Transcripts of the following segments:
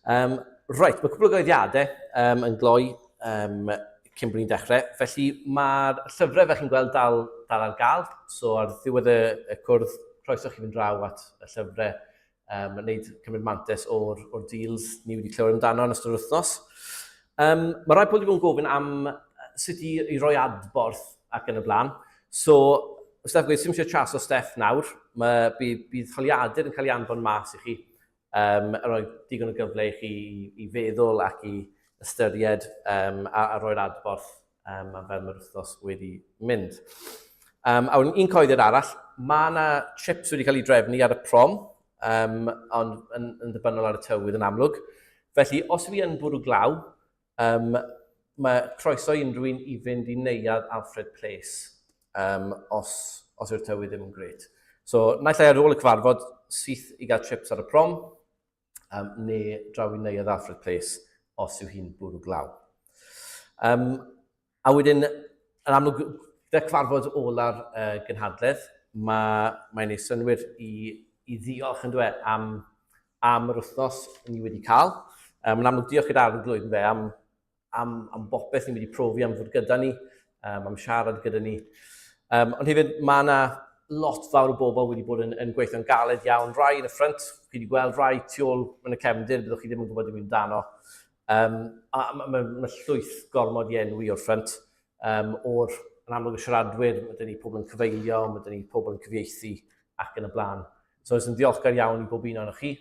Um, right, mae cwpl o gyhoeddiadau um, yn gloi um, cyn bod ni'n dechrau. Felly mae'r llyfrau fel chi'n gweld dal, dal ar gael. So ar ddiwedd y, y cwrdd, croeso chi fynd draw at y llyfrau um, wneud cymryd mantais o'r, or deals ni wedi clywed amdano yn ystod yr wythnos. Um, mae rai pobl wedi bod yn gofyn am sut i, i roi adborth ac yn y blaen. So, Steph gweud, sy'n eisiau chas o Steph nawr. Mae, bydd, bydd holiadur yn cael ei anfon mas i chi um, a rhoi digon o gyfle i chi i, i feddwl ac i ystyried um, a, a roi'r adborth um, a fel mae'r wythnos wedi mynd. Um, a wedyn un coeddiad arall, mae yna chips wedi cael ei drefnu ar y prom, um, ond yn, yn ddibynnol ar y tywydd yn amlwg. Felly, os fi yn bwrw glaw, um, mae croeso i unrhyw un i fynd i neuadd Alfred Place um, os, os yw'r tywydd ddim yn gret. So, naill ai ar ôl y cyfarfod, syth i gael chips ar y prom, um, neu draw i neuadd Alfred Place os yw hi'n bwrw glaw. Um, a wedyn, yn amlwg, gyda cyfarfod ola'r uh, gynhadledd, mae, mae'n ei synwyr i, i ddiolch yn dweud am, am yr wythnos ni wedi cael. Um, yn amlwg, diolch i'r arglwydd fe am am, am bopeth ni wedi profi, am fod gyda ni, um, am siarad gyda ni. Um, ond hefyd, mae yna lot fawr o bobl wedi bod yn, yn gweithio'n galed iawn. Rai yn y ffrynt, chi wedi gweld rai tu ôl yn y cefndir, byddwch chi ddim yn gwybod dim amdano. Um, a mae ma, ma llwyth gormod i enwi o'r ffrynt, um, o'r yn amlwg y siaradwyr, mae dyn ni pobl yn cyfeilio, mae dyn ni pobl yn cyfieithu ac yn y blaen. So, yn ddiolchgar iawn i bob un ohonoch chi.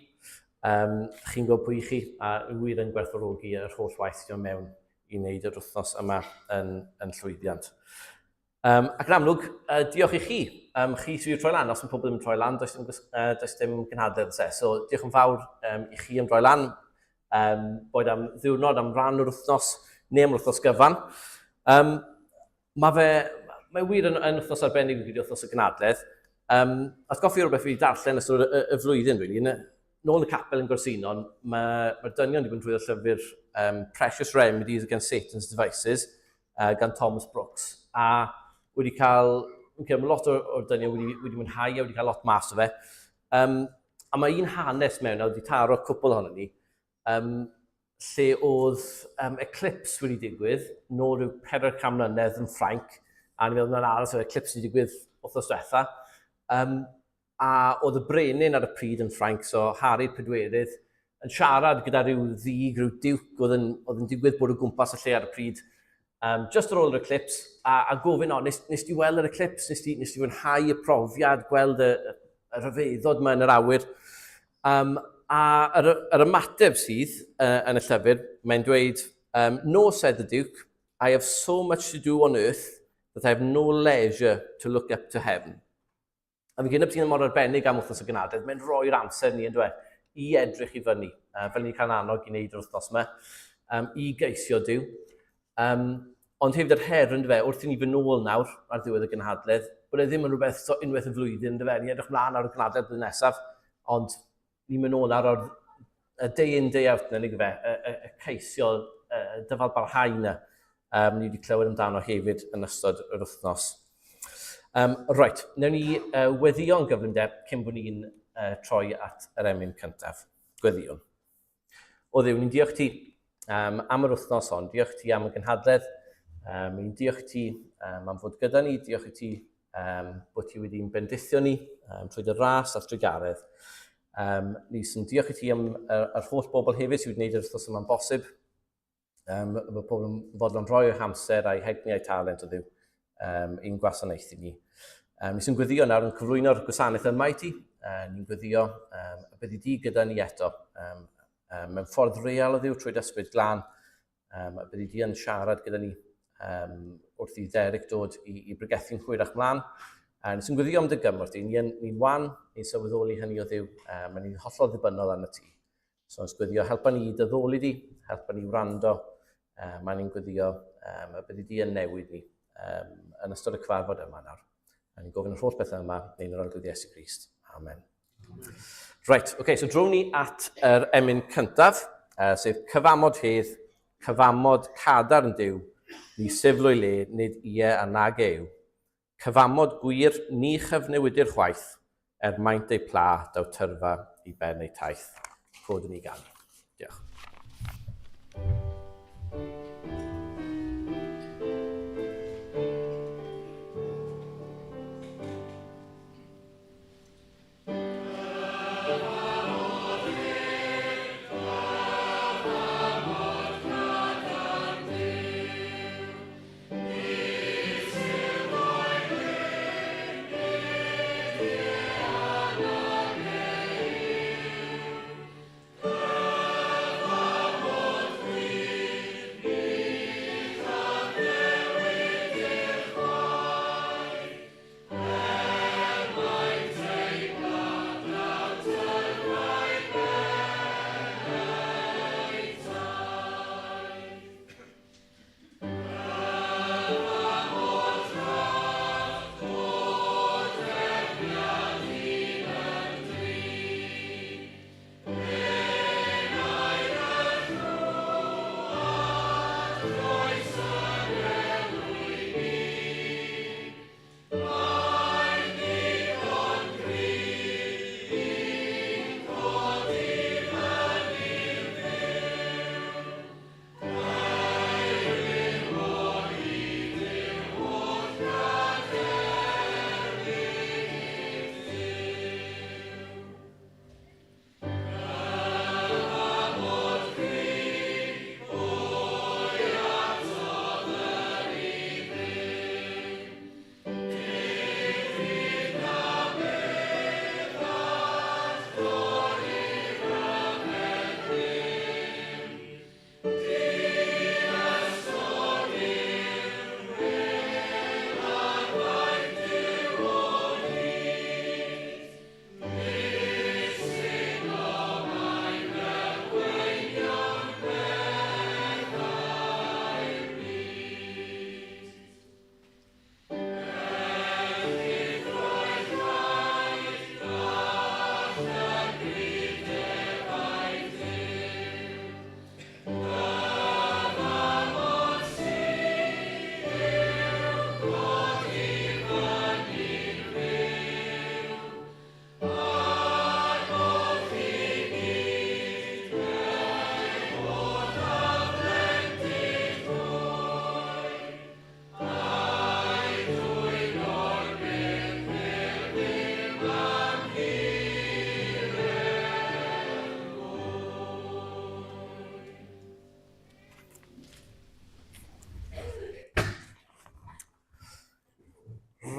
Um, chi'n gwybod pwy i chi, a wir yn gwerthfawrogi yr holl waith sydd mewn i wneud yr wythnos yma yn, yn llwyddiant. Um, ac yn amlwg, uh, diolch i chi. Um, chi sydd wedi troi lan, os mae pobl ddim yn troi lan, does dim, uh, does dim gynhadledd se. So diolch yn fawr um, i chi am droi lan, um, boed am ddiwrnod, am ran o'r wythnos, neu am wythnos gyfan. Um, Mae fe, mae wir yn, yn wythnos arbennig yn credu wythnos y gynadledd. Um, atgoffi rhywbeth fi wedi darllen ystod y, y, y flwyddyn, really. Yn, nôl yn y capel yn Gorsinon, mae, mae'r dynion wedi bod yn trwyddo llyfr um, Precious Remedies Against Satan's Devices uh, gan Thomas Brooks. A wedi cael, okay, mae lot o'r, or dynion wedi, wedi mwynhau a wedi cael lot mas o fe. Um, a mae un hanes mewn a wedi taro cwpl ohono ni. Um, lle oedd um, eclipse wedi digwydd nôl rhyw 400 mlynedd yn Ffrainc, a ni'n meddwl mae'n aros o'r eclipse wedi digwydd wythnos diwetha. Um, a oedd y brenin ar y pryd yn Ffrainc, so Harry Pedwerydd, yn siarad gyda rhyw ddig, rhyw diwc oedd yn, oedd yn digwydd bod o gwmpas y lle ar y pryd, um, just ar ôl yr eclipse, a, a gofyn, o, nes, nes di weld yr eclipse, nes di, nes di fwynhau y profiad, gweld y, y, y rhyfeddod yma yn yr awyr. Um, a yr, yr ymateb sydd uh, yn y llyfr, mae'n dweud, um, No, said the Duke, I have so much to do on earth that I have no leisure to look up to heaven. A fi'n credu sy'n mor arbennig am wythnos y gynadledd, mae'n rhoi'r amser ni yn dweud i edrych i fyny, uh, fel ni'n cael annog i wneud yr wythnos yma, um, i geisio Duw. Um, ond hefyd yr her yn fe, wrth i ni fynd nôl nawr ar ddiwedd y gynhadledd, bod e ddim yn rhywbeth so unwaith y flwyddyn, yn fe, ni'n edrych mlaen ar y gynhadledd blwyddyn nesaf, ond ni'n mynd nôl ar o'r y day in, day out na, nag fe, y, y, y ceisio y dyfal barhau na. Um, ni wedi clywed amdano hefyd yn ystod yr wythnos. Um, right, newn ni uh, weddïo'n gyflym de cyn bod ni'n uh, troi at yr emyn cyntaf. Gweddïwn. O Dduw, ni'n diolch ti um, am yr wythnos hon, diolch ti am y gynhadledd, um, ni'n diolch ti um, am fod gyda ni, diolch i ti um, bod ti wedi'n bendithio ni um, trwy dy ras a trugaredd. Um, ni sy'n diolch i ti am yr, yr holl bobl hefyd sydd wedi gwneud yr wythnos yma'n bosib. Um, bod pobl yn fodlon rhoi o'u hamser a'i hegni a'i talent o ddiw um, i'n gwasanaethu ni. Um, ni sy'n gweddio nawr yn cyflwyno'r gwasanaeth yma i ti. Uh, ni'n gweddio um, y byddi di gyda ni eto um, um, mewn ffordd real o ddiw trwy dysgwyd glân. Um, y byddi di yn siarad gyda ni um, wrth i Derek dod i, i bregethu'n hwyrach mlaen. Uh, ni sy'n gweddio am dy gymorth di. Ni'n ni wan, ni'n sylweddoli hynny o ddiw, um, ni'n hollol ddibynnol arno ti. So os gweddio, helpa ni i dyddoli di, helpa ni wrando, uh, mae ni'n gweddio um, y byddi di yn newid ni um, yn ystod y cyfarfod yma nawr. A ni'n gofyn yr holl bethau yma, neu'n yr Arglwydd Iesu Grist. Amen. Right, oce, okay, so drown ni at yr emyn cyntaf, uh, sef cyfamod hedd, cyfamod cadarn Duw, ni seflwy le, nid ie a nag e yw. Cyfamod gwir, ni chyfnewidir chwaith, er maint ei pla, daw tyrfa i ben ei taith. Cod yn ei gan. Diolch.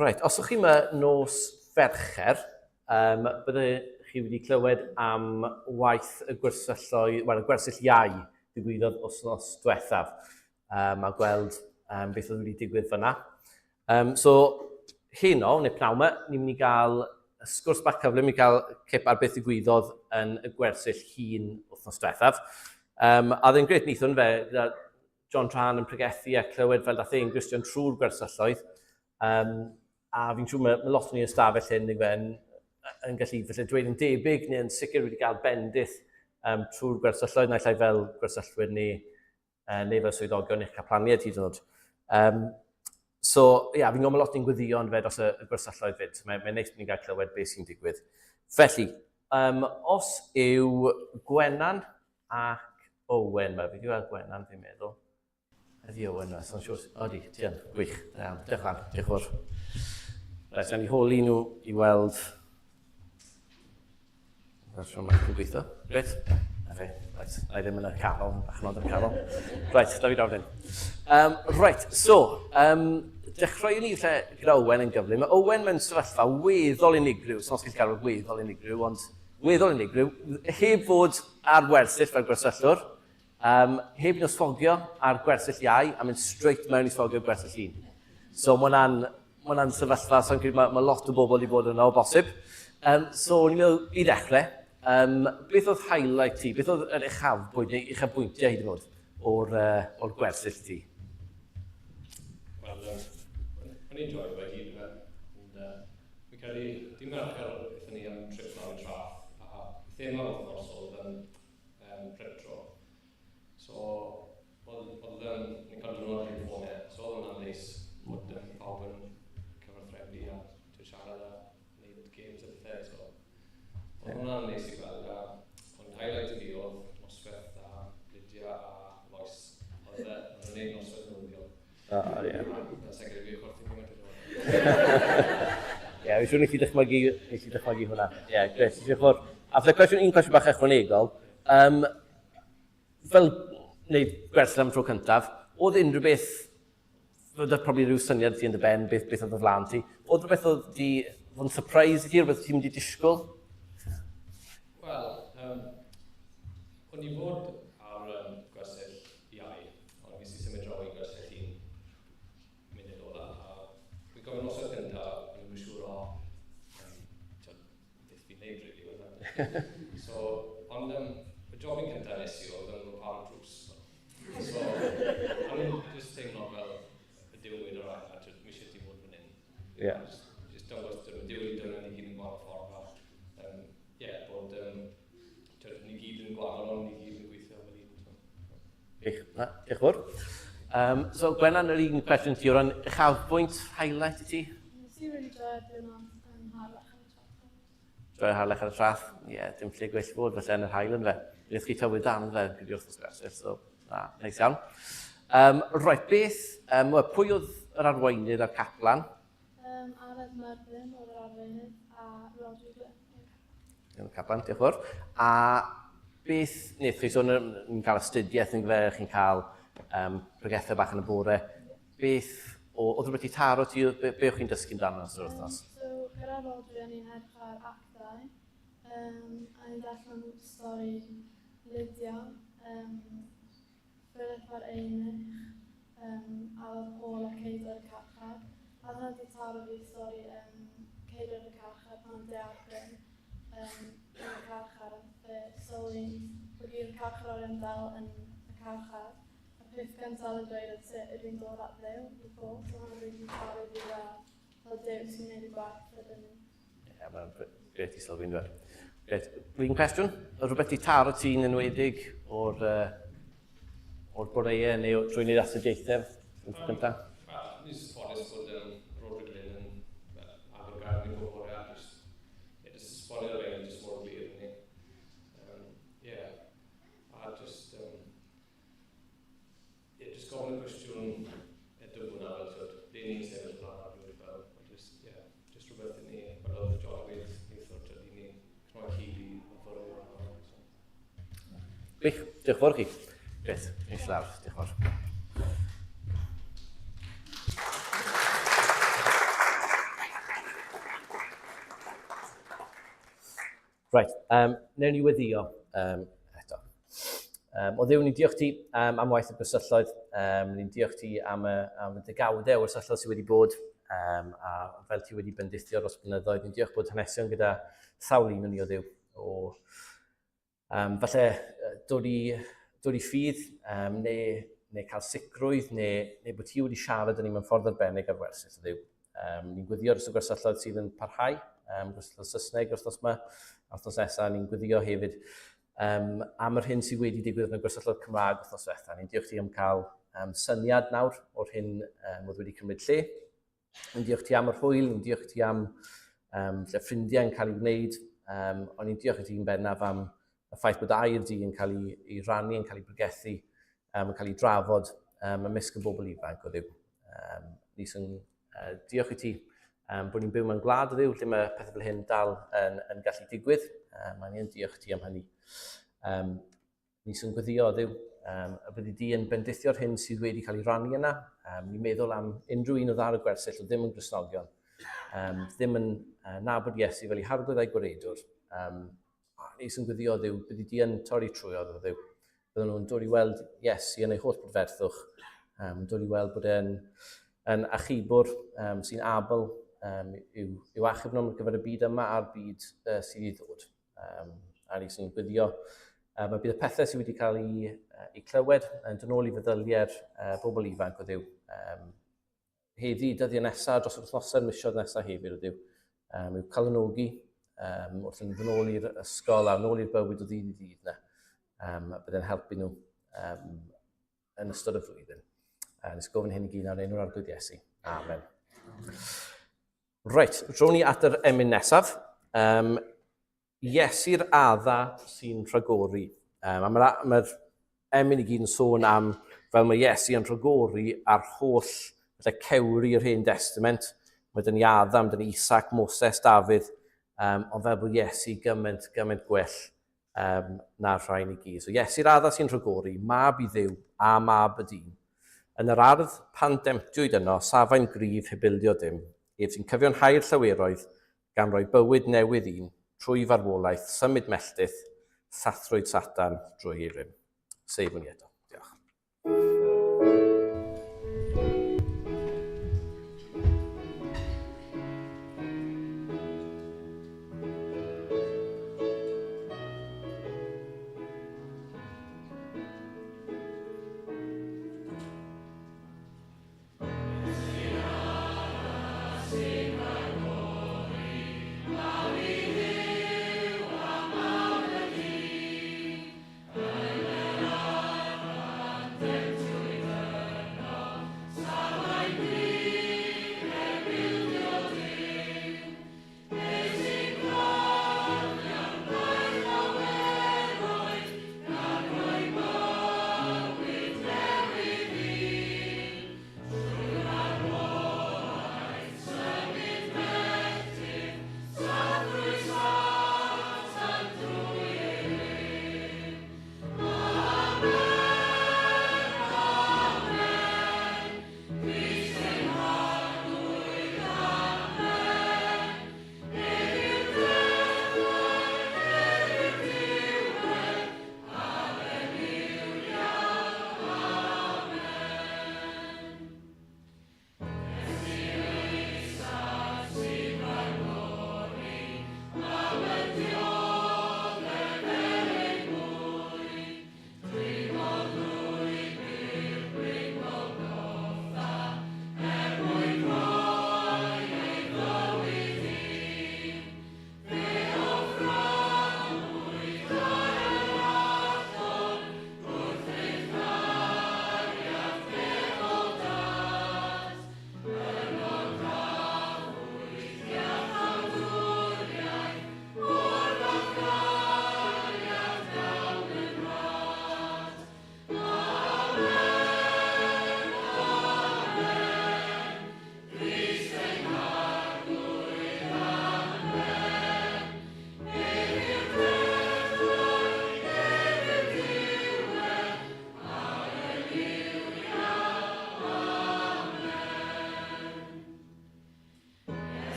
Reit, os ydych chi yma nos Fercher, bydde chi wedi clywed am waith y gwersylloedd, wel, y gwersyll iau ddigwyddodd wythnos diwethaf, a gweld beth oedd wedi digwydd fyna. So, heno, neu pnawn yma, ni'n mynd i gael sgwrs bach cyflym i gael cip ar beth ddigwyddodd yn y gwersyll hŷn wythnos diwethaf. A oedd e'n grêt, wnaethon fe, gyda John Trahan yn pregethu a clywed fel dath e'n Gristion trwy'r gwersylloedd. A fi'n siŵr mae lot o ni yn ystafell hyn neu fe yn gallu falle dweud yn debyg neu yn sicr wedi cael bendith trwy'r gwersylloedd, naill ai fel gwersyllwyr neu fel swyddogion neu'ch caplaniaid hyd yn oed. So, ia, yeah, fi'n gwybod mae lot ni'n gweddio yn fe dros y gwersylloedd fyd. So, mae'n neis bod ni'n cael clywed beth sy'n digwydd. Felly, os yw Gwenan ac Owen, mae fi wedi gweld Gwenan, fi'n meddwl. Ydy Owen yma, so'n siŵr. Odi, ti yn, gwych. Da iawn, diolch fan, diolch fawr. Reit, nawn ni holi nhw i weld. Reit, mae'n gweithio. Reit, na fe, reit, na i ddim yn y canol, bach yn od yn y canol. Reit, da fi draw fan hyn. Reit, so, dechreuwn ni lle gyda Owen yn gyflym. Mae Owen mewn sefyllfa weddol unigryw, so os chi'n gael weddol unigryw, ond weddol unigryw, heb fod ar wersyll fel gwersyllwr, heb un o sfogio ar gwersyll iau a mynd straight mewn i sfogio gwersyll un. So mae hwnna'n ma hwnna'n sefyllfa, so'n credu mae lot o bobl i fod yno o bosib. So ni'n meddwl i ddechrau, beth oedd highlight ti? Beth oedd yr uchafbwynt neu uchafbwyntiau hyd yn oed o'r gwersyll ti? Wel, o'n i'n joio fe gyd, fe. Ond, fi'n credu, dim Mercher, aethon ni am trip lawr i Traeth, a thema'r wythnos oedd yn retro. So, oedd ni'n cael diwrnod heb ffonau, so oedd hwnna'n neis bod pawb yn cyfathrebu a trio siarad a gwneud games a pethau, so oedd hwnna'n neis i gweld. A, ond highlight i fi oedd noswaith a Lydia a O'n i'n noswaith nofio. O, ie. Na, sa'n credu fi chwerthin gymaint o Ie, fi'n siŵr nes i dychmygu, nes i dychmygu hwnna. Ie, yeah, grêt, diolch yn fawr. A fydde cwestiwn, un cwestiwn bach ychwanegol. Um, fel wneud gwersyll am tro cyntaf, oedd unrhyw beth, fydde probably rhyw syniad ti yn dy ben, beth, beth oedd o flaen ti, oedd rhywbeth oedd di fod yn surprise i ti, rhywbeth ti'n mynd i disgwyl? Wel, um, o'n i fod ar um, gwersyll iau, ond nes i symud draw i gwersyll un munud ola, a fi'n cofio noswaith gyntaf, o'n i'n siŵr o um, tiod, beth fi'n neud, really, oedd e. So, ond um, y jobyn cyntaf nes i oedd yn rhoi drws. So, o'n i'n just teimlo fel y Duw yn yr ail, a tiod, mi eisiau ti fod fan hyn. Ie. Just, just dangos, tiod, mae Duw wedi dod ni gyd yn gwahanol ffordd, a um, yeah, bod um, tiod, ni gyd yn gwahanol, ond ni gyd yn gweithio fel un. So. Diolch, na, diolch yn fawr. Um, so, Gwennan, yr un cwestiwn ti o ran uchafbwynt, highlight i ti? Nes i really joio'r diwrnod yn Harlech ar y traeth. Joio Harlech ar y traeth? Ie, yeah, dim lle gwell fod felly yn yr haul yn fe. Wnaeth chi tywydd dan fe, gyda wrth gwersyll, so na, neis iawn. Um, right, beth, um, well, pwy oedd yr arweinydd a'r caplan? Um, Aredd Merfyn oedd yr arweinydd a Rhodri Glyn. Yn y caplan, diolch yn fawr. A beth wnaeth chi, so ni'n cael astudiaeth yn gyfer, chi'n cael um, pregethau bach yn y bore. Beth, o, oedd rhywbeth i taro ti, be, be o'ch chi'n dysgu amdano yn ystod yr wythnos? So, gyda Rhodri, o'n i'n edrych ar actau, um, a ni'n darllen stori Lydia, um, Philip a'r Eunuch, um, a oedd Paul a Ceidwad y carchar. A oedd hwnna wedi taro fi stori um, Ceidwad y carchar pan oedd Deargyn um, yn y carchar. A fe sylwi bod i'r carcharorion dal yn y carchar. A peth gyntaf oedd yn dweud oedd sut ydw i'n dod at Dduw i Paul. So hwnna wedi taro fi fel, fel Duw sy'n gwneud y gwaith ydyn ni. Ie, yeah, mae'n grêt i sylwi'n dweud. Grêt. Un cwestiwn? Oedd rhywbeth i taro ti'n enwedig o'r, uh, o'r boreau neu drwy wneud astudiaethau yn tro cyntaf? Wel, ni'n ffodus bod um, Rhodri Glyn yn well, agor gair ni bob bore a just, yeah, just esbonio'r rhain just mor glir i ni. Um, yeah. A just, um, yeah, just gofyn y cwestiwn eto hwnna fel, twyd, le ni'n sefyll fel arglwydd fel, a just, yeah, just rhywbeth i ni, fel oedd John gweud neithiwr, twyd, i ni cnoi cil i myfyrio arno, so. Gwych, diolch yn fawr chi. Grêt, eisiau lawr, diolch yn fawr. Right, um, newn ni weddio um, eto. Um, o Dduw, ni'n diolch ti um, am waith y gwersylloedd. Um, ni'n diolch ti am y, am y degawdau o wersylloedd sydd wedi bod um, a fel ti wedi bendithio dros blynyddoedd. Ni'n diolch bod hanesion gyda sawl un o'n ni o Dduw. O, um, falle dod i, dod i ffydd um, neu, neu cael sicrwydd neu, neu bod ti wedi siarad â ni mewn ffordd arbennig ar wersyll o Dduw. Um, ni'n gweddio dros y gwersylloedd sydd yn parhau, um, gwersylloedd Saesneg wythnos yma, a wythnos nesaf ni'n gweddio hefyd um, am yr hyn sydd wedi digwydd yn y gwersylloedd Cymraeg wythnos diwethaf. Ni'n diolch ti am cael um, syniad nawr o'r hyn um, oedd wedi cymryd lle. Ni'n diolch ti am yr hwyl, ni'n diolch ti am um, lle ffrindiau yn cael ei wneud, um, ond ni'n diolch i ti'n bennaf am y ffaith bod air di yn cael ei, ei rannu, yn cael ei bregethu, um, yn cael ei drafod um, ymysg y bobl ifanc o Dduw. Um, ni sy'n uh, diolch i ti um, bod ni'n byw mewn gwlad o Dduw lle mae pethau fel hyn dal yn, yn gallu digwydd. Um, a ni'n diolch i ti am hynny. Um, ni sy'n gweddio Dduw, um, y byddi di yn bendithio'r hyn sydd wedi cael ei rannu yna. Um, ni'n meddwl am unrhyw un o ddar y gwersyll o ddim yn Gristnogion, um, ddim yn uh, nabod Iesu fel ei harglwydd a'i gwaredwr. Um, a ni sy'n gweddio Dduw, byddi di yn torri trwyodd o Dduw. Bydden nhw'n dod i weld Iesu yn ei holl brydferthwch, um, dod i weld bod e'n yn achubwr um, sy'n abl um, i'w, i'w achub nhw ar gyfer y byd yma a'r byd uh, sydd i ddod. Um, a ni sy'n gwyddio um, a bydd y pethau sydd wedi cael eu, uh, eu clywed yn dod nôl i feddyliau'r uh, bobl ifanc o Dduw. Um, heddi, dyddiau nesaf, dros yr wythnosau'r misoedd nesaf hefyd o Dduw, um, i'w calonogi um, wrth yn ddod nôl i'r ysgol a nôl i'r bywyd o ddydd i ddydd na. Um, a bydd yn helpu nhw um, yn ystod y flwyddyn. Uh, nes gofyn hyn i gyd ar enw'r Arglwydd Iesu. Amen. Reit, drown ni at yr emyn nesaf. Um, Iesu'r adda sy'n rhagori. Um, a mae'r ma emyn i gyd yn sôn am fel mae Iesu yn rhagori ar holl falle cewri yr Hen Testament. Mae dyn ni Adam, dyn ni Isaac, Moses, Dafydd, um, ond fel bod Iesu gymaint, gymaint gwell um, na'r rhain i gyd. So Iesu'r adda sy'n rhagori, mab i ddiw a mab y dyn. Yn yr ardd, pan demtiwyd yno, safai'n gryf heb ildio dim, ef sy'n cyfiawnhau'r llaweroedd, gan roi bywyd newydd un, trwy farwolaeth, symud melltith, sathrwyd Satan drwy ei rym. Seifwn ni eto. Diolch.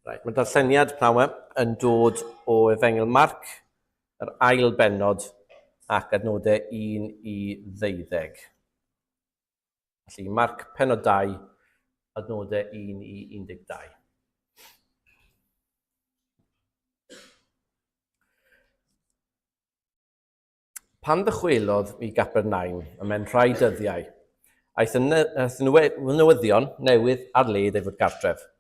Right, mae darlleniad pnawn yma yn dod o Efengyl Marc, yr ail bennod ac adnodau 1 i 12. Felly, Marc pennod 2, adnodau 1 i 12. Pan ddychwelodd i Gapernaum ymhen rhai dyddiau, aeth y newyddion newydd ar led ei fod gartref.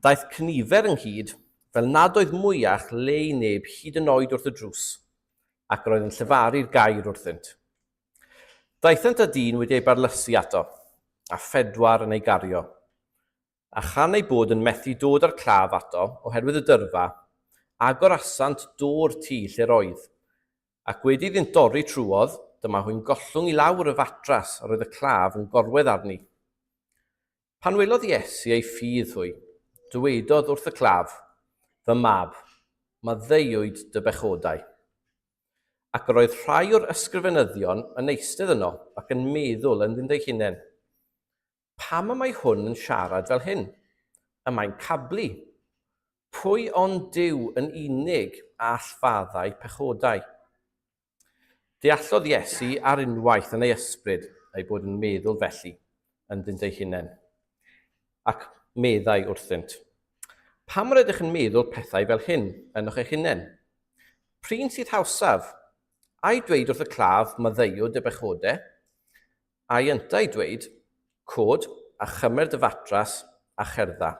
Daeth cynifer ynghyd fel nad oedd mwyach le i neb hyd yn oed wrth y drws, ac yr oedd yn llefaru'r gair wrthynt. Daethant â dyn wedi ei barlysu ato, a phedwar yn ei gario. A chan eu bod yn methu dod â'r claf ato oherwydd y dyrfa, agorasant dôr tŷ lle'r oedd. Ac wedi iddynt dorri trwodd, dyma hwy'n gollwng i lawr y fatras yr oedd y claf yn gorwedd arni. Pan welodd Iesu eu ffydd hwy, dywedodd wrth y claf, Fy mab, maddeuwyd dy bechodau. Ac yr oedd rhai o'r ysgrifenyddion yn eistedd yno ac yn meddwl ynddynt eu hunain, Pam y mae hwn yn siarad fel hyn? Y mae'n cablu. Pwy ond Duw yn unig all faddau pechodau? Deallodd Iesu ar unwaith yn ei ysbryd eu bod yn meddwl felly ynddynt eu hunain. Ac meddai wrthynt, Pam yr ydych yn meddwl pethau fel hyn ynoch eich hunain? P'run sydd hawsaf? Ai dweud wrth y claf, Maddeuwyd dy bechodau? Ai yntau dweud, Cod, a chymer dy fatras, a cherdda.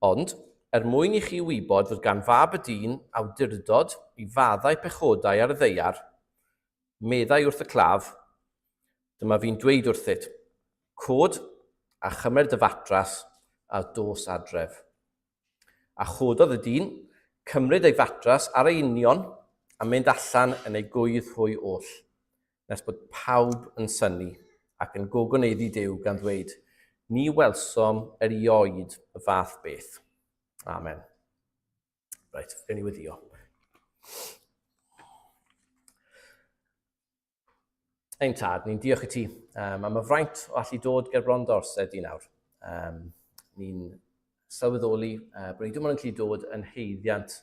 Ond, er mwyn i chi wybod fod gan Fab y Dyn awdurdod i faddau pechodau ar y ddaear, meddai wrth y claf, Dyma fi'n dweud wrthyt, Cod, a chymer dy fatras, a dos adref. A chododd y dyn, cymryd ei fatras ar ei union, a mynd allan yn ei gŵydd hwy oll, nes bod pawb yn synnu, ac yn gogoneiddu Duw, gan ddweud, Ni welsom erioed y fath beth. Amen. Reit, gen i weddio. Ein tad, ni'n diolch i ti am y fraint o allu dod ger bron dy orsedd di nawr. Ni'n sylweddoli bod ni dim ond yn gallu dod yn heiddiant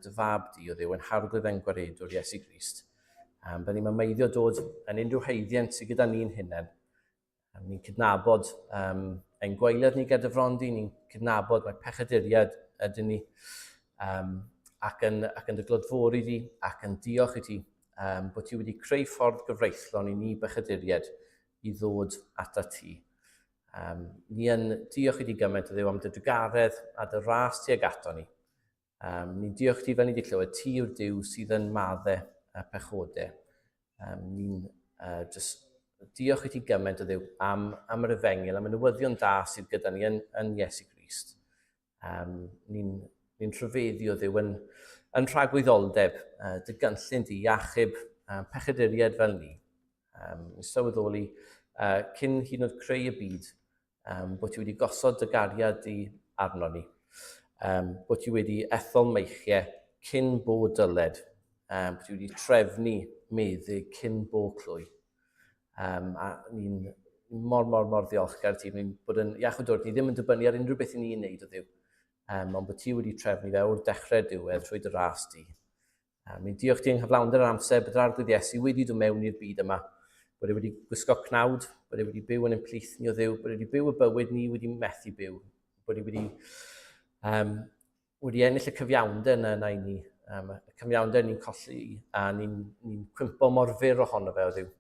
dy fab di o Dduw, yn harglwydd ein gwaredwr Iesu Grist. Byddwn ni'n mymeiddio dod yn unrhyw heiddiant sydd gyda ni'n hunain. Ni'n cydnabod ein gwaeledd ni ger dy fron di, ni'n cydnabod mae pechaduriaid ydyn ni, ac, yn, ac yn dy glodfori di, ac yn diolch i ti bod ti wedi creu ffordd gyfreithlon i ni bechaduriaid i ddod ata ti. Ni yn diolch i ti gymaint o Dduw am dy drugaredd a dy ras tuag ato ni. Ni'n diolch ti fel ni wedi clywed, ti yw'r Duw sydd yn madde y pechodau. Ni'n just diolch i ti gymaint o Dduw am, am yr efengyl, am y newyddion da sydd gyda ni yn, yn Iesu Grist. Ni'n ni rhyfeddu o Dduw yn, yn rhagwyddoldeb dy gynllun di i achub pechaduriaid fel ni. Ni'n sylweddoli cyn hyd yn oed creu y byd, bod ti wedi gosod dy gariad di arno ni, bod ti wedi ethol meichiau cyn bo dyled, bod ti wedi trefnu meddyg cyn bo clwy. A ni'n mor, mor, mor ddiolchgar ti. Ni'n bod yn iachawdwr, ni ddim yn dibynnu ar unrhyw beth i ni'n neud o Dduw, ond bod ti wedi trefnu fe o'r dechrau diwedd trwy dy ras di. Ni'n diolch ti yng nghyflawnder yr amser bod yr Arglwydd Iesu wedi dod mewn i'r byd yma, bod e wedi gwisgo cnawd, bod e wedi byw yn ein plith ni o Dduw, bod e wedi byw y bywyd ni wedi methu byw, bod e wedi, wedi ennill y cyfiawnder yna yna i ni, y cyfiawnder ni'n colli a ni'n ni cwympo mor fyr ohono fe o Dduw.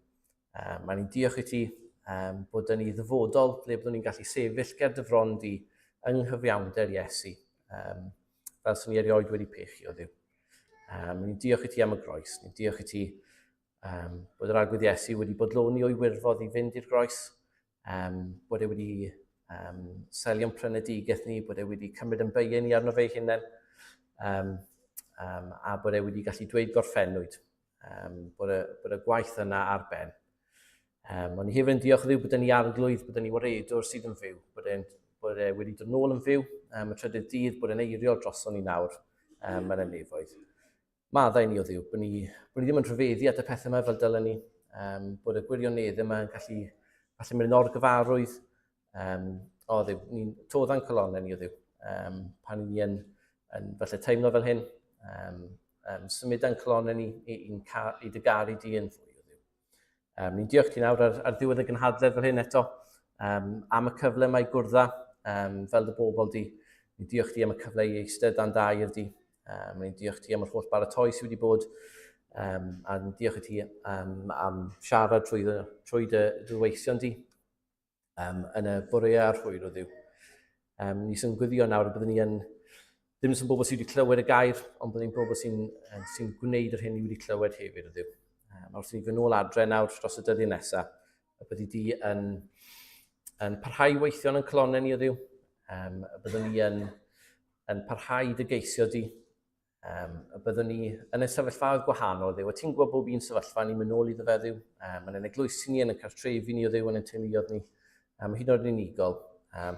Mae ni'n diolch i ti bod yn ni ddyfodol ble byddwn ni'n gallu sefyll ger dy fron di yng nghyfiawnder Iesu, fel sy'n ni erioed wedi pechu o Dduw. Ni'n diolch i ti am y groes. Ni'n diolch i ti bod yr Arglwydd Iesu wedi bodloni o'i wirfodd i fynd i'r groes, bod e wedi selio'n prynedigaeth ni, bod e wedi cymryd yn beiau ni arno fe ei hunain, a bod e wedi gallu dweud gorffennwyd, bod, y, bod y gwaith yna ar ben. Ond ni hefyd yn diolch i Dduw bod ni arglwydd, bod ni waredwr sydd yn fyw, bod, e'n, bod e wedi dod nôl yn fyw y trydydd dydd, bod e'n eiriol droson ni nawr yn y nefoedd. Maddau ni o Dduw, bod ni, bod ni ddim yn rhyfeddu at y pethau yma fel dylen ni, bod y gwirionedd yma yn gallu falle mynd yn orgyfarwydd. O Dduw, ni'n todda'n colonnau ni o Dduw. pan ni yn, yn falle teimlo fel hyn. Symud a'n calonnau ni i, i, i dy garu di yn fwy o Dduw. Ni'n diolch ti nawr ar ddiwedd y gynhadledd fel hyn eto, am y cyfle mae gwrdda fel dy bobl di. Ni'n diolch ti am y cyfle i eistedd dan dair di. Ni'n diolch ti am yr holl baratoi sydd wedi bod. A ni'n diolch i ti am siarad trwy dy weision di yn y bore a'r hwyr o Dduw. Ni sy'n gwyddio nawr y byddwn ni yn, ddim sy'n bobl sydd wedi clywed y gair, ond byddwn ni'n bobl sy'n sy gwneud yr hyn ni wedi clywed hefyd o Dduw. Wrth i ni fynd nôl adre nawr dros y dyddiau nesaf, y byddi di yn parhau weithio yn clonau ni o Dduw. Y byddwn ni yn parhau dy geisio di. Y byddwn ni yn y sefyllfaoedd gwahanol o Dduw. A ti'n gwybod bob un sefyllfa ni'n mynd nôl iddo fe Dduw. Yn ein eglwysi ni, yn y cartrefi ni o Dduw, yn ein teuluoedd ni. Hyd yn oed yn unigol.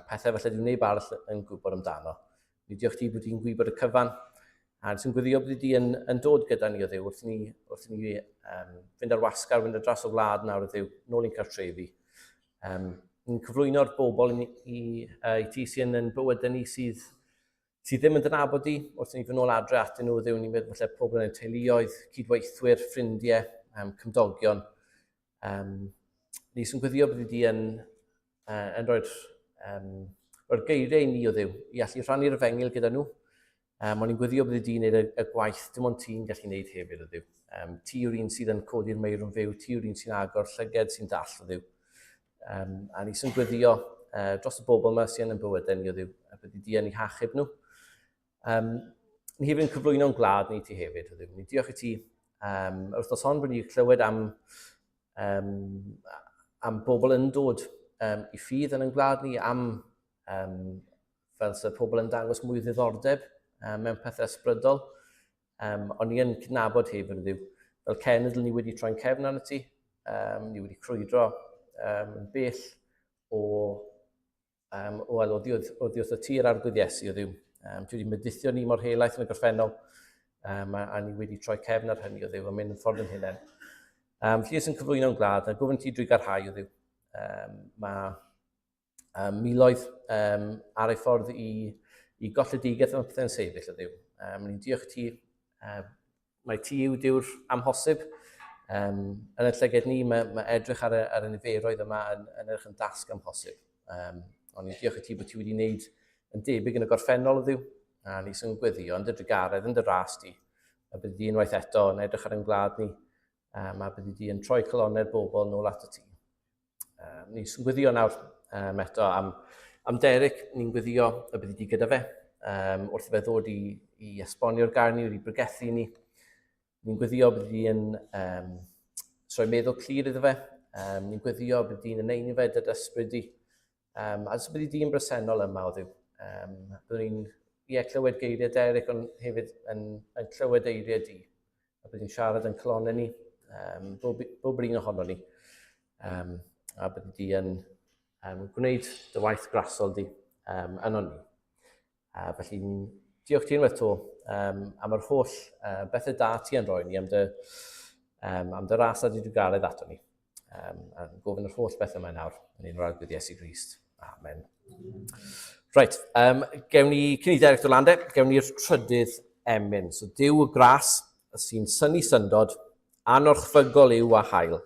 Pethau falle dyw neb arall yn gwybod amdano. Ni diolch ti bod ti'n gwybod y cyfan. A sy'n gweddio bod di yn dod gyda ni o Dduw wrth ni fynd ar wasgar, fynd ar dras o wlad nawr o Dduw, nôl i'n cartrefi. Ni'n cyflwyno'r bobl i ti sy'n yn bywydau ni sydd ddim yn dy nabod di, wrth i ni fynd nôl adre atyn nhw, Dduw, ni'n meddwl falle pobl yn ein teuluoedd, cydweithwyr, ffrindiau, cymdogion. Ni sy'n gweddio bod di yn rhoi'r geiriau i ni o Dduw, i allu rhannu'r efengyl gyda nhw. O'n i'n gweddio bod di'n gwneud y gwaith dim ond ti'n gallu gwneud hefyd o Dduw. Ti yw'r un sydd yn codi'r meirw'n fyw, ti yw'r un sy'n agor llyged sy'n dall o Dduw. A ni sy'n gweddio dros y bobl yma sy'n yn bywydau ni o Dduw, a byddi di yn eu hachub nhw. Ni hefyd yn cyflwyno'n gwlad ni ti hefyd o Dduw. Ni'n diolch i ti yr wythnos hon bod ni wedi clywed am bobl yn dod i ffydd yn ein gwlad ni, am fel sydd pobl yn dangos mwy o ddiddordeb mewn pethau ysbrydol. Ond ni yn cydnabod hefyd Dduw, fel cenedl ni wedi troi'n cefn arno ti, ni wedi crwydro yn bell o, wel, oddi wrth y tir Arglwydd Iesu o Dduw. Ti wedi medithio ni mor helaeth yn y gorffennol, a ni wedi troi cefn ar hynny o Dduw a mynd yn ffordd yn hunain. Felly sy'n cyflwyno'n gwlad, a gofyn ti drugarhau o Dduw. Mae miloedd ar ei ffordd i golledigaeth yn pethau'n sefyll o Dduw. Ni'n diolch ti, mae ti yw Duw'r amhosib. Yn y llyged ni, mae edrych ar y niferoedd yma yn edrych yn dasg amhosib. Ond ni'n diolch i ti bod ti wedi wneud yn debyg yn y gorffennol o Dduw. A ni sy'n gweddio yn dy drugaredd, yn dy ras di. A byddi di unwaith eto yn edrych ar ein gwlad ni. A byddi di yn troi calonnau'r bobl nôl at y ti. Ni sy'n gweddio nawr eto am Derek, ni'n gweddio y byddi di gyda fe. Wrth i fe ddod i esbonio'r gair ni, i bregethu ni. Ni'n gweddio byddi di yn rhoi meddwl clir iddo fe. Ni'n gweddio byddi di'n eneinio fe dy ysbryd di. A jyst byddi di'n bresennol yma o Dduw. Byddwn ni'n ie, clywed geiriau Derek, ond hefyd yn clywed eiriau di. A byddwn ni'n siarad yn calonnau ni, bob un ohono ni. A byddi di yn gwneud dy waith grasol di yno ni. Felly, diolch ti unwaith to am yr holl bethau da ti yn rhoi ni, am dy ras a dy drugaredd ato ni. A gofyn yr holl bethau yma nawr yn enw'r Arglwydd Iesu Grist. Amen. Reit, gewn ni, cyn i Derek dod lan de, gewn ni'r trydydd emyn. So, Duw y gras sy'n synnu syndod, anorchfygol yw a hael,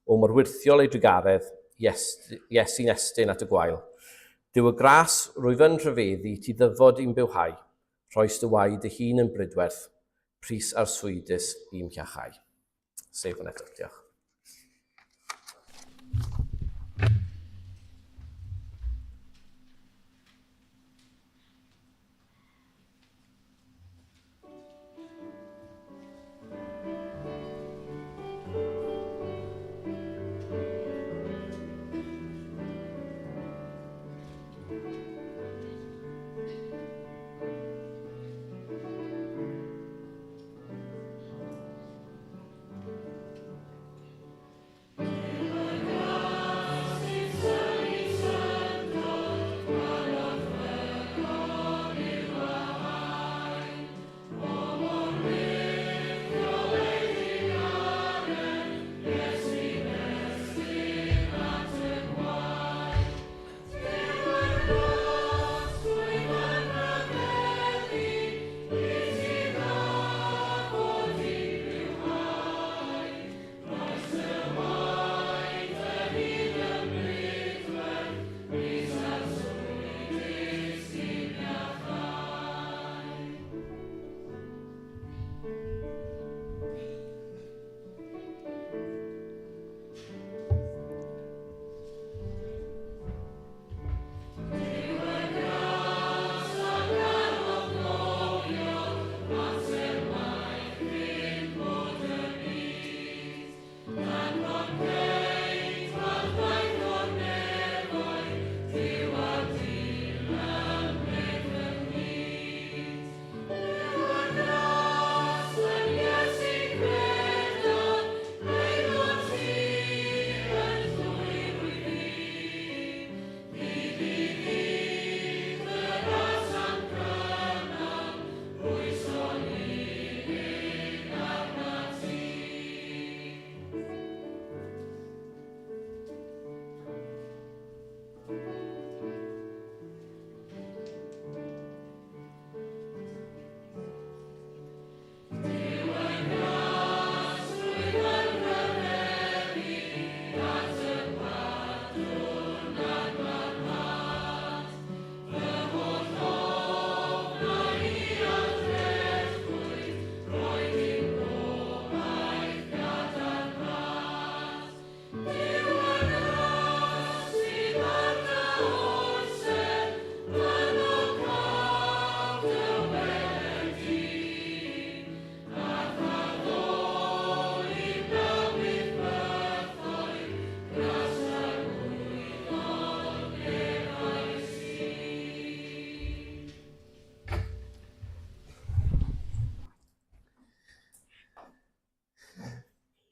o mor wyrthiol ei drugaredd, Iesu'n estyn at y gwael. Duw y gras, rwyf yn rhyfeddu ti ddyfod i'm bywhau, rhoes dy waed dy hun yn brydwerth, pris arswydus i'm hiachau. Sef yn eto, diolch.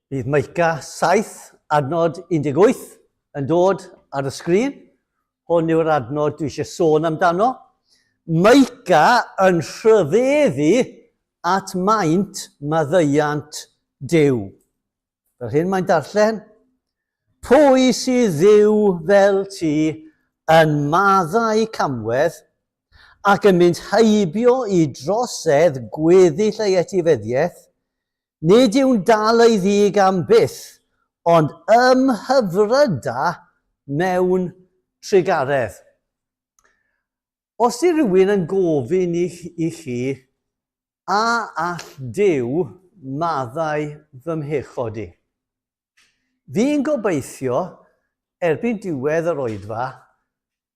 Bydd Micah 7, adnod 18 yn dod ar y sgrin. Hwn yw'r adnod dwi eisiau sôn amdano. Micah yn rhyfeddu at maint maddeuant Duw. Fel hyn mae'n darllen, Pwy sydd Dduw fel ti yn maddau camwedd ac yn mynd heibio i drosedd gweddill ei etifeddiaeth, nid yw'n dal ei ddig am byth, ond ymhyfryda mewn trugaredd. Os yw rhywun yn gofyn i, i chi, a all Duw maddau fy mhechod i? Fi'n gobeithio, erbyn diwedd yr oedfa,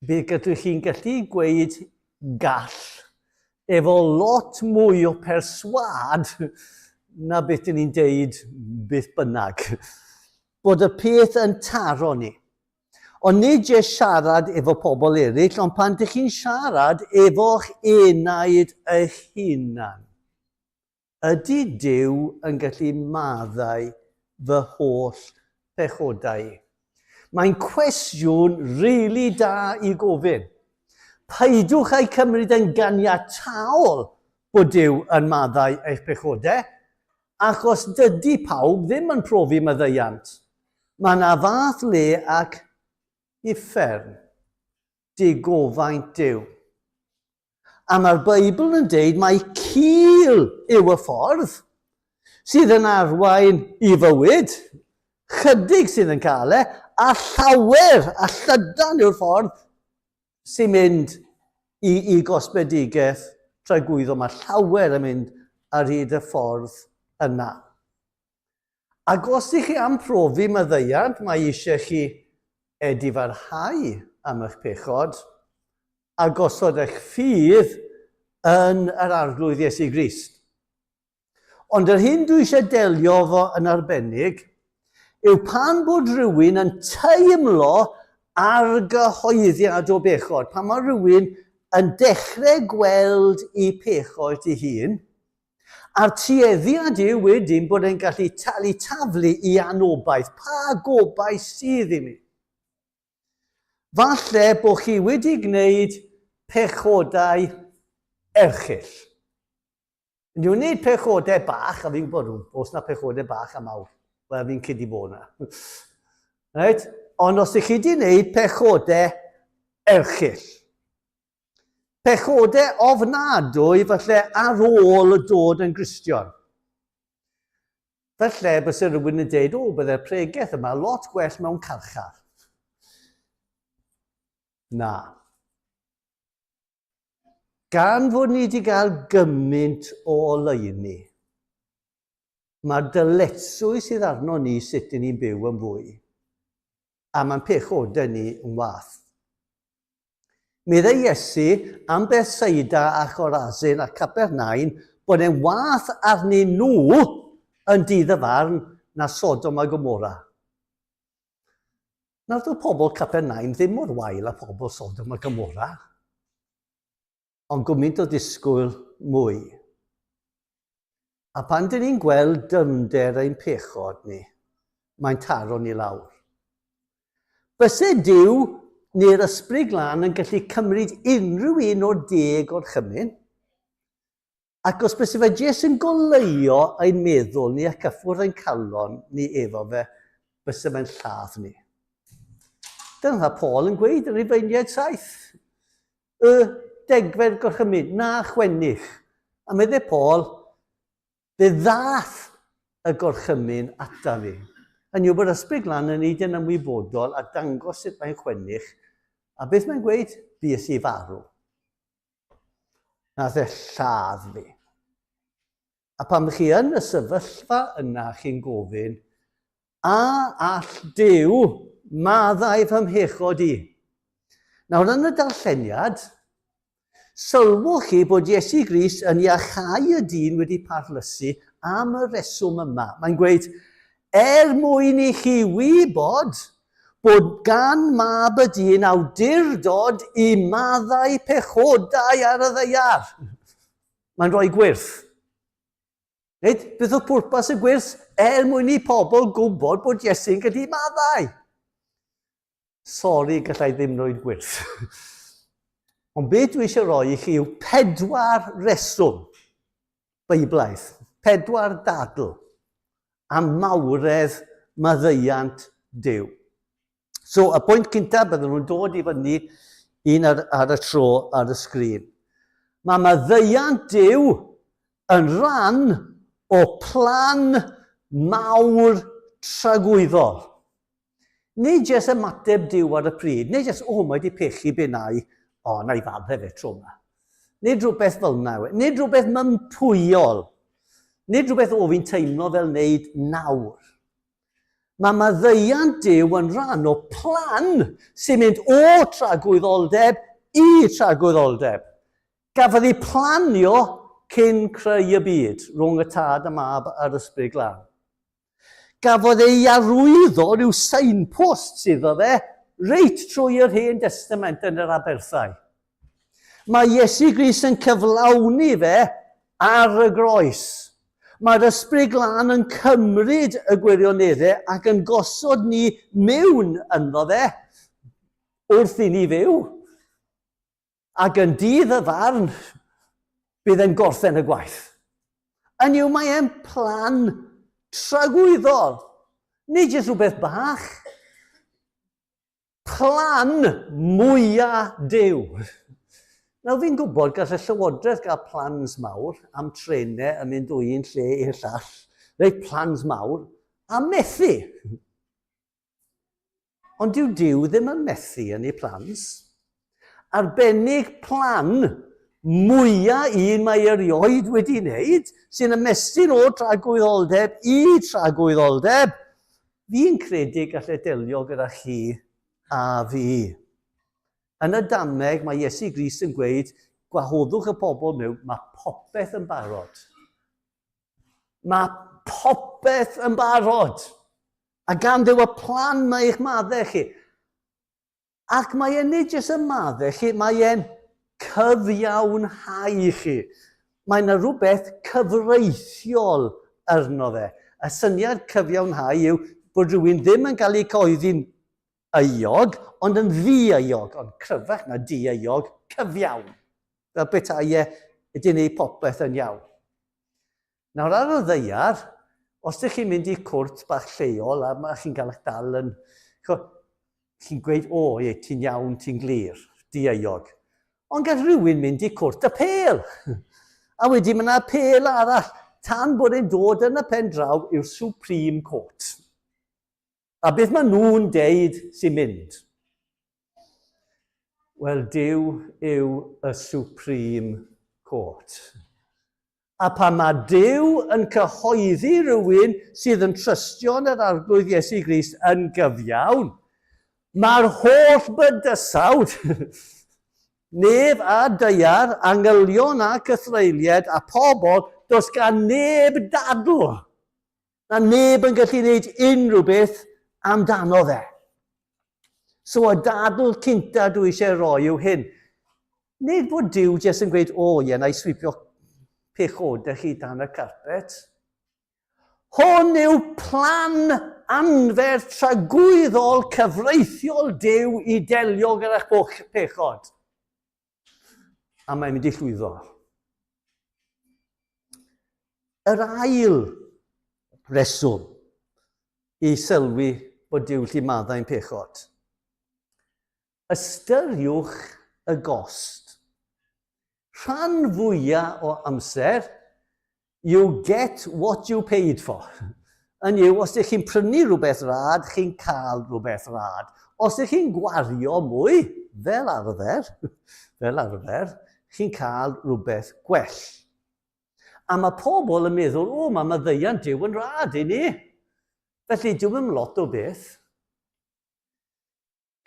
bydd gyda chi'n gallu gweud gall efo lot mwy o perswâd na beth dyn ni'n deud beth bynnag. Bod y peth yn taro ni. Ond nid jest siarad efo pobl eraill, ond pan dych chi'n siarad efo'ch enaid eich hunan. Ydy Duw yn gallu maddau fy holl pechodau i? Mae'n cwestiwn rili da i gofyn. Peidiwch â'i cymryd yn ganiataol bod Duw yn maddau eich pechodau, achos dydy pawb ddim yn profi maddeuant. Mae yna fath le ac uffern, digofaint Duw. A mae'r Beibl yn deud mai cul yw y ffordd sydd yn arwain i fywyd, chydig sydd yn cael e, a llawer a llydan yw'r ffordd sy'n mynd i, i gosbedigaeth tragwyddo. Mae llawer yn mynd ar hyd y ffordd yna. Ac os ych chi am profi maddeuant, mae eisiau chi edifarhau am eich pechod a gosod eich ffydd yn yr Arglwydd Iesu Grist. Ond yr hyn dwi eisiau delio fo yn arbennig yw pan bod rhywun yn teimlo argyhoeddiad o bechod, pan mae rhywun yn dechrau gweld i pechod ei hun, a'r tueddiad yw wedyn bod e'n gallu talu taflu i anobaith. Pa gobaith sydd i mi? Falle bod chi wedi gwneud pechodau erchyll. Ni'n wneud pechodau bach, a fi'n gwybod, os na pechodau bach a mawr, wel, fi'n credu bod yna. Right? Ond os ych chi wedi gwneud pechodau erchyll, pechodau ofnadwy falle ar ôl dod yn Gristion, falle byse rhywun yn deud, o, bydde'r pregeth yma lot gwell mewn carchar. Na. Gan fod ni wedi cael gymaint o oleuni, mae'r dyletswydd sydd arno ni sut dyn ni'n byw yn fwy, a mae'n pechodau ni yn wath. Meddai Iesu am Bethsaida a Chorazin a Capernaum bod e'n wath arnyn nhw yn dydd y farn na Sodom a Gomorra. Nawr, doedd pobl Capernaum ddim mor wael â pobl Sodom a Gomorra, ond gwmynt o ddisgwyl mwy. A pan dyn ni'n gweld dyfnder ein pechod ni, mae'n taro ni lawr. Byse Duw neu'r Ysbryd Glân yn gallu cymryd unrhyw un o'r deg orchymyn, Ac os byse fe jyst yn goleuo ein meddwl ni a cyffwrdd ein calon ni efo fe, byse fe'n lladd ni. Dyna mae Paul yn gweud yn Rufeiniaid 7. Y degfed gorchymyn, na chwennych. A meddai Paul, fe ddath y gorchymyn ata fi. Hynny yw bod Ysbryd Glân yn neud yn ymwybodol a dangos sut mae'n chwennych. A beth mae'n gweud? Bues i farw. Nath e lladd fi. A pan chi yn y sefyllfa yna, chi'n gofyn, a all Duw maddau fy mhechod i? Nawr, yn y darlleniad, sylwch chi bod Iesu Grist yn iachau y dyn wedi parlysu am y reswm yma. Mae'n gweud, er mwyn i chi wybod bod gan Mab y Dyn awdurdod i maddau pechodau ar y ddaear. Mae'n rhoi gwyrth. Nid, beth oedd pwrpas y gwers? Er mwyn i pobl gwybod bod Iesu'n gallu maddau. Sori, gallai ddim rhoi gwyrth. Ond beth dwi eisiau rhoi i chi yw pedwar reswm Beiblaidd, pedwar dadl am mawredd maddeuant Duw. So, y pwynt cyntaf, byddwn nhw'n dod i fyny un ar, ar y tro ar y sgrin. Mae maddeuant Duw yn rhan o plan mawr tragwyddol. Nid jyst ymateb Duw ar y pryd, nid jyst, o, mae wedi pechu be na i, o, na i faddau fe tro yma. Nid rhywbeth fel yna, e. nid rhywbeth mympwyol, nid rhywbeth o fi'n teimlo fel wneud nawr. Mae maddeuant Duw yn rhan o plan sy'n mynd o tragwyddoldeb i tragwyddoldeb. Gafodd ei planio cyn creu y byd rhwng y Tad, y Mab a'r Ysbryd Glân. Gafodd ei arwyddo rhyw signpost sydd o fe reit trwy yr Hen Destament yn yr aberthau. Mae Iesu Grist yn cyflawni fe ar y groes. Mae'r Ysbryd Glân yn cymryd y gwirioneddau ac yn gosod ni mewn ynddo fe wrth i ni fyw. Ac yn dydd y farn, bydd e'n gorffen y gwaith. Yn yw, mae e'n plan tragwyddol. Nid jyst rhywbeth bach. Plan mwyaf Duw. Nawr fi'n gwybod gall y Llywodraeth gael plans mawr am trenau yn mynd o un lle i'r llall. Reit, plans mawr, a methu. Ond dyw Duw ddim yn methu yn ei plans. Arbennig plan mwya un mae erioed wedi wneud, sy'n ymestyn o tragwyddoldeb i tragwyddoldeb, fi'n credu gallai delio gyda chi a fi. Yn y dameg mae Iesu Grist yn gweud, gwahoddwch y pobl mewn, mae popeth yn barod. Mae popeth yn barod. A gan Dduw y plan mae eich maddau chi. Ac mae e'n nid jyst yn maddau chi, mae e'n cyfiawnhau chi. Mae yna rhywbeth cyfreithiol arno fe. Y syniad cyfiawnhau yw bod rhywun ddim yn cael ei cyhoeddi'n euog, ond yn ddi-euog, ond cryfach na di-euog, cyfiawn. Fel petai e wedi gwneud popeth yn iawn. Nawr ar y ddaear, os ydych chi'n mynd i cwrt bach lleol a ma, chi'n cael eich dal yn... Chi'n gweud, o, ie, ti'n iawn, ti'n glir, di-euog. Ond gall rhywun mynd i cwrt y pêl. A wedyn mae yna pêl arall, tan bod e'n dod yn y pen draw i'r Supreme Court. A beth maen nhw'n deud sy'n mynd? Wel, Duw yw y Supreme Court. A pan mae Duw yn cyhoeddi rhywun sydd yn trystio yn yr Arglwydd Iesu Grist yn gyfiawn, mae'r holl bydysawd, nef a daear, angylion a cythreuliaid a pobl, does gan neb dadl. Na neb yn gallu gwneud unrhyw beth amdano fe. So y dadl cynta dwi eisiau roi yw hyn. Nid bod Duw jyst yn gweud, o ie, na i swipio pechodau chi dan y carpet. Hwn yw plan anferth tragwyddol cyfreithiol Duw i delio gyda'ch pechod. A mae'n mynd i llwyddo. Yr ail reswm i sylwi bod Duw lli maddau'n pechod. Ystyriwch y gost. Rhan fwyaf o amser, You get what you paid for. Yn yw, os ydych chi'n prynu rhywbeth rhad, chi'n cael rhywbeth rhad. Os ydych chi'n gwario mwy, fel arfer, fel arfer, chi'n cael rhywbeth gwell. A mae pobl yn meddwl, o, mae maddeuant Duw yn rhad i ni. Felly, dyw'n ddim lot o beth.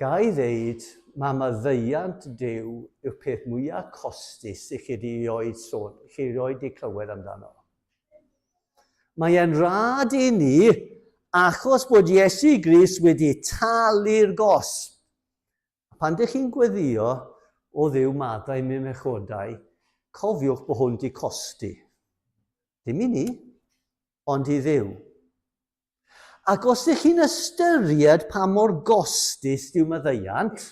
Ga i ddeud, mae maddeuant Duw yw'r peth mwyaf costus i chi erioed sôn, chi erioed di clywed amdano. Mae e'n rhad i ni achos bod Iesu Grist wedi talu'r gosb. A pan dych chi'n gweddio o Dduw maddau mi mechodau, cofiwch bod hwn di costi. Dim i ni. ond i Dduw. Ac os ydych chi'n ystyried pa mor gostus yw maddeuant,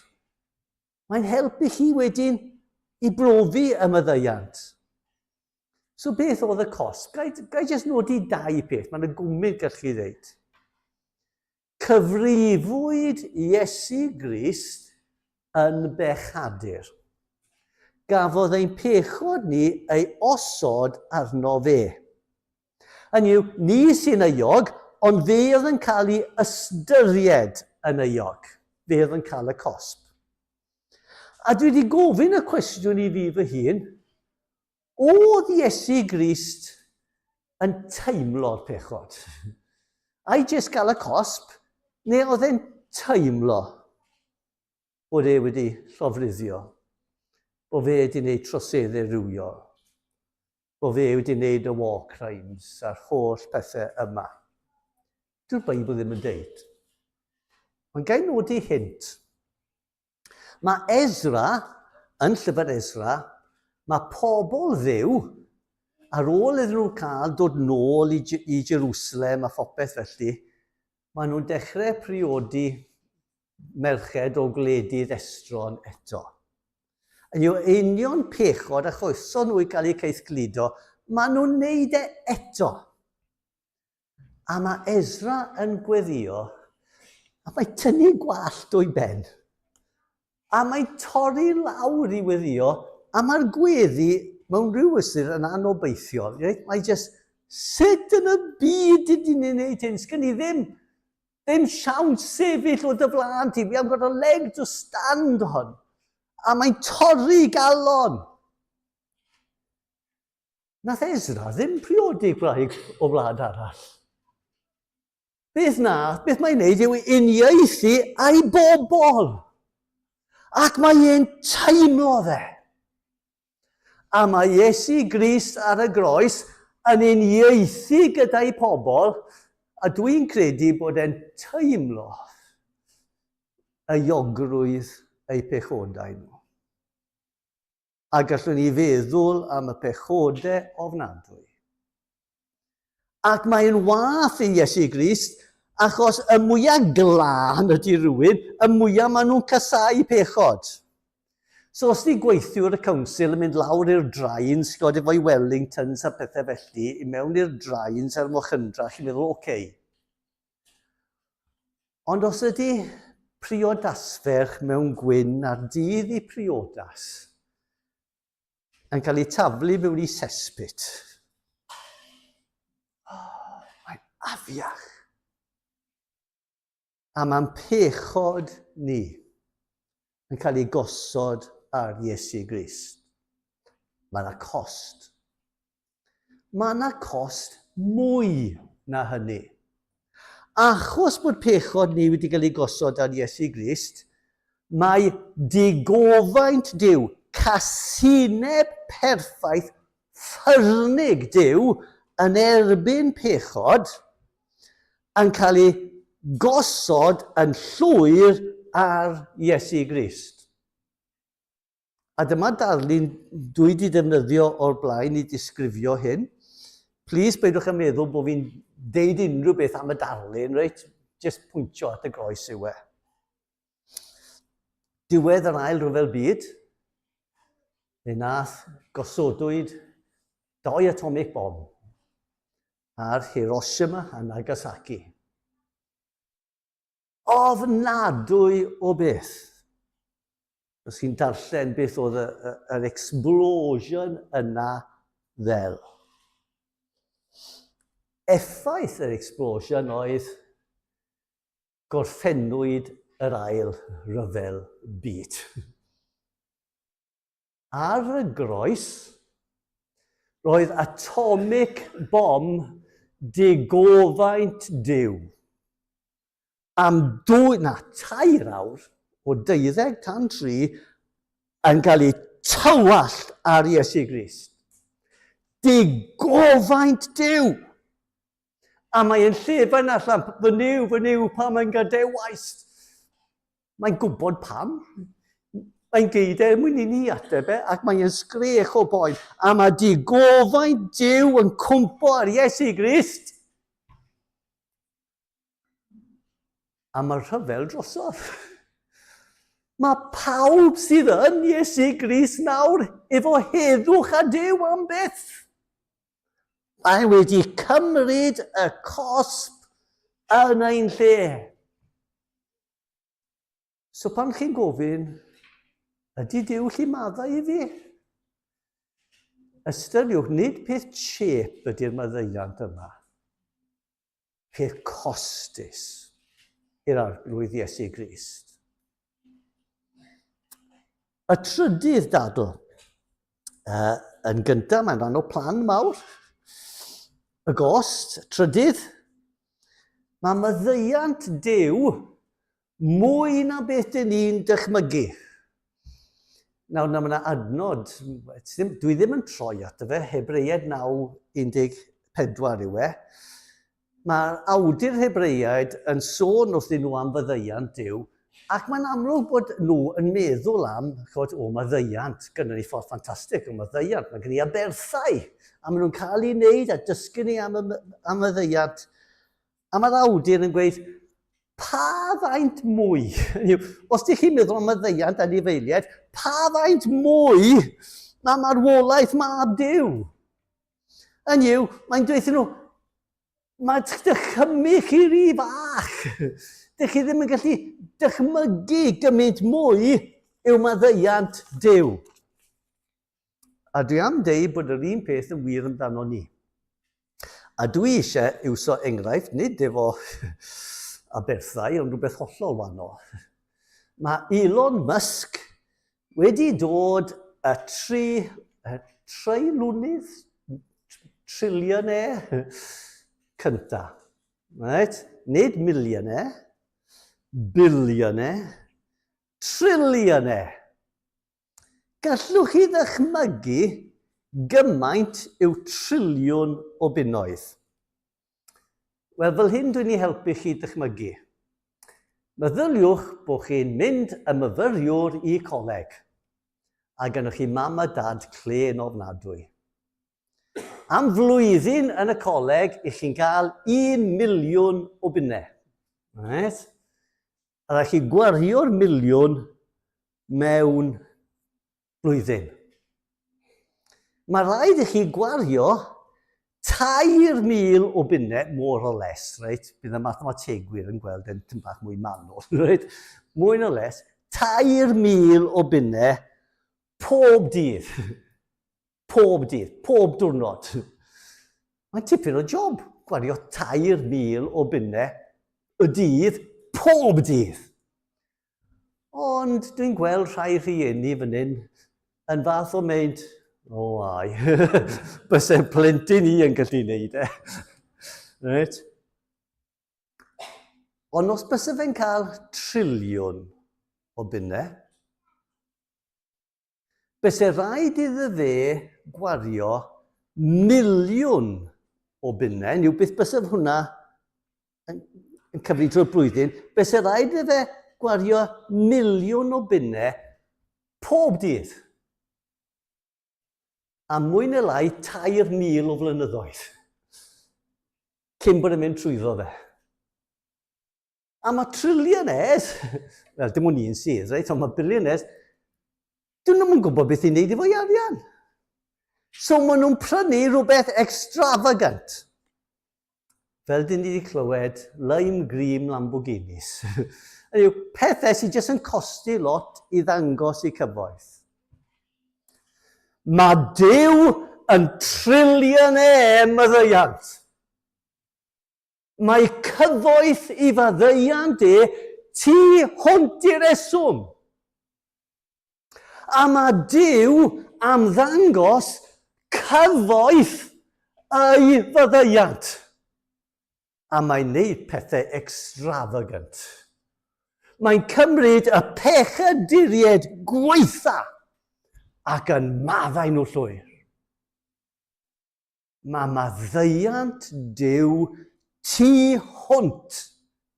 mae'n helpu chi wedyn i brofi y maddeuant. So beth oedd y cost? Gai, gai jyst nodi dau peth, mae'n y gwmynt gall chi ddeud. Cyfrifwyd Iesu Grist yn bechadur. Gafodd ein pechod ni ei osod arno fe. Hynny yw, ni sy'n euog, ond fe oedd yn cael ei ystyried yn euog. Fe oedd yn cael y cosb. A dwi wedi gofyn y cwestiwn i fi fy hun, oedd Iesu Grist yn teimlo'r pechod? Ai jyst gael y cosb, neu oedd e'n teimlo bod e wedi llofruddio, bod fe wedi gwneud troseddau rhywiol, bod fe wedi gwneud y war crimes a'r holl pethau yma? Dyw'r Beibl ddim yn deud. Ond gael nodi hint. Mae Ezra, yn llyfr Ezra, mae pobl ddew, ar ôl iddyn nhw cael dod nôl i, i Jerusalem a phopeth felly, maen nhw'n dechrau priodi merched o gwledydd estron eto. Yn yw union pechod achoson nhw i gael eu caethgludo, maen nhw'n neud e eto. A mae Ezra yn gweddio, a mae tynnu gwallt o'i ben. A mae torri lawr i weddio, a mae'r gweddi mewn rhyw ystyr yn anobeithiol. Right? Mae just, sut yn y byd ydyn ni'n gwneud hyn? Sgyn i ddim, ddim siawns sefyll o dy flaen ti. We haven't got a leg to stand on. A mae'n torri galon. Nath Ezra ddim priodi gwraig o wlad arall. Beth na, beth mae'n neud yw uniaethu a'i bobl. Ac mae e'n teimlo fe. A mae Iesu Grist ar y groes yn uniaethu gyda'i pobl, a dwi'n credu bod e'n teimlo euogrwydd eu pechodau nhw. A gallwn ni feddwl am y pechodau ofnadwy. Ac mae'n wath i Iesu Grist, achos y mwyaf glân ydy rhywun, y mwyaf maen nhw'n casau pechod. So os di gweithiwr y council yn mynd lawr i'r drains, gwybod, efo'i Wellingtons a pethau felly, i mewn i'r drains a'r mochyndrach, chi'n meddwl, oce. Okay. Ond os ydy priodasferch mewn gwyn ar dydd i priodas yn cael ei taflu mewn i cesspit, oh, mae'n afiach. A mae'n pechod ni yn cael ei gosod ar Iesu Grist. Mae yna cost. Mae yna cost mwy na hynny. Achos bod pechod ni wedi cael ei gosod ar Iesu Grist, mae digofaint Duw, casineb perffaith ffyrnig Duw yn erbyn pechod, yn cael ei gosod yn llwyr ar Iesu Grist. A dyma darlun dwi wedi defnyddio o'r blaen i disgrifio hyn. Please peidiwch â meddwl bod fi'n deud unrhyw beth am y darlun, reit? Just pwyntio at y groes yw e. Diwedd yr ail rhyfel byd, fe nath gosodwyd doi atomic bomb ar Hiroshima a Nagasaki. Ofnadwy o beth. Os chi'n darllen beth oedd y, y, yr explosion yna fel. Effaith yr explosion oedd gorffennwyd yr ail ryfel byd. Ar y groes, roedd atomic bomb digofaint Duw. Am dwy, na, tair awr, o deuddeg tan tri, yn cael ei tywallt ar Iesu Grist. Digofaint Duw! A mae'n llefain allan, fy Nuw, fy Nuw, pam yn gadewaist? Mae'n gwybod pam. Mae'n geid e mwyn i ni ateb e, ac mae'n sgrech o boen. A mae digofaint Duw yn cwmpo ar Iesu Grist. A mae'r rhyfel drosodd. Mae pawb sydd yn Iesu Grist nawr efo heddwch a Duw am byth. Mae wedi cymryd y cosb yn ein lle. So pan chi'n gofyn, ydy Duw lli maddau i fi? Ystyriwch, nid peth chep ydy'r maddeuant yma. Peth costus i'r Arglwydd Iesu Grist. Y trydydd dadl, yn gyntaf, mae'n rhan o plan mawr. Y gost, trydydd, mae maddeuant Duw mwy na beth dyn ni'n dychmygu. Nawr, na, mae yna adnod, dwi ddim yn troi ato fe, Hebreiaid 9, 14 yw e. Mae'r awdur Hebreiaid yn sôn wrthyn nhw am faddeuant Duw, ac mae'n amlwg bod nhw yn meddwl am, chod, o, maddeuant, gynnon ni ffordd ffantastig o maddeuant, mae gen i aberthau, a maen nhw'n cael ei wneud a dysgu ni am, am faddeuant. A mae'r awdur yn gweud, pa faint mwy? Os ydych chi'n meddwl am maddeuant anifeiliaid, pa faint mwy na marwolaeth mab Duw? Yn yw, mae'n dweud nhw, mae dychymyg chi rhy fach. Dych chi ddim yn gallu dychmygu gymaint mwy yw maddeuant Duw. A dwi am deud bod yr un peth yn wir amdano ni. A dwi eisiau iwso enghraifft, nid efo aberthau, ond rhywbeth hollol wahanol. Mae Elon Musk wedi dod y tri, y treilunydd, trillionaire cynta. Right? Nid millionaire, billionaire, trillionaire. Gallwch chi ddychmygu gymaint yw triliwn o bunnoedd? Wel, fel hyn dwi'n ei helpu chi dychmygu. Meddyliwch bod chi'n mynd y myfyriwr i coleg, a gennych chi mam a dad clên ofnadwy. Am flwyddyn yn y coleg, i chi'n cael 1 miliwn o bunnau. Right? A rhaid chi gwario'r miliwn mewn blwyddyn. Mae rhaid i chi gwario 3,000 o bunnau, more or less, reit? Bydd y mathemategwyr yn gweld yn tyn bach mwy manwl, reit? Mwy neu less, 3,000 o bunnau pob dydd. Pob dydd, pob diwrnod. Mae'n tipyn o job gwario 3,000 o bunnau y dydd, pob dydd. Ond dwi'n gweld rhai rhieni fan hyn yn fath o mynd, o oh, ai, byse plentyn i yn gallu neud e. Right? Ond os byse fe'n cael triliwn o bunnau, Byse rhaid iddo fe gwario miliwn o bunnau, yw beth byse hwnna yn, yn cyfri drwy'r blwyddyn, byse rhaid iddo fe gwario miliwn o bunnau pob dydd. A mwy neu lai 3,000 o flynyddoedd cyn bod yn mynd trwyddo fe. A mae trillionaires, wel, dim ond un sydd, reit, ond mae billionaires, dyn nhw'n gwybod beth i wneud efo'i arian. So maen nhw'n prynu rhywbeth extravagant. Fel dyn ni wedi clywed, lime green Lamborghinis. Yw, pethau sydd jyst yn costi lot i ddangos i cyfoeth. Mae Duw yn trillionaire maddeuant. Mae cyfoeth i faddeuant e tu hwnt i reswm. A mae Duw am ddangos cyfoeth ei faddeuant. A mae'n neud pethau extravagant. Mae'n cymryd y pechaduriaid gwaetha ac yn maddau nhw llwyr. Mae maddeuant Duw tu hwnt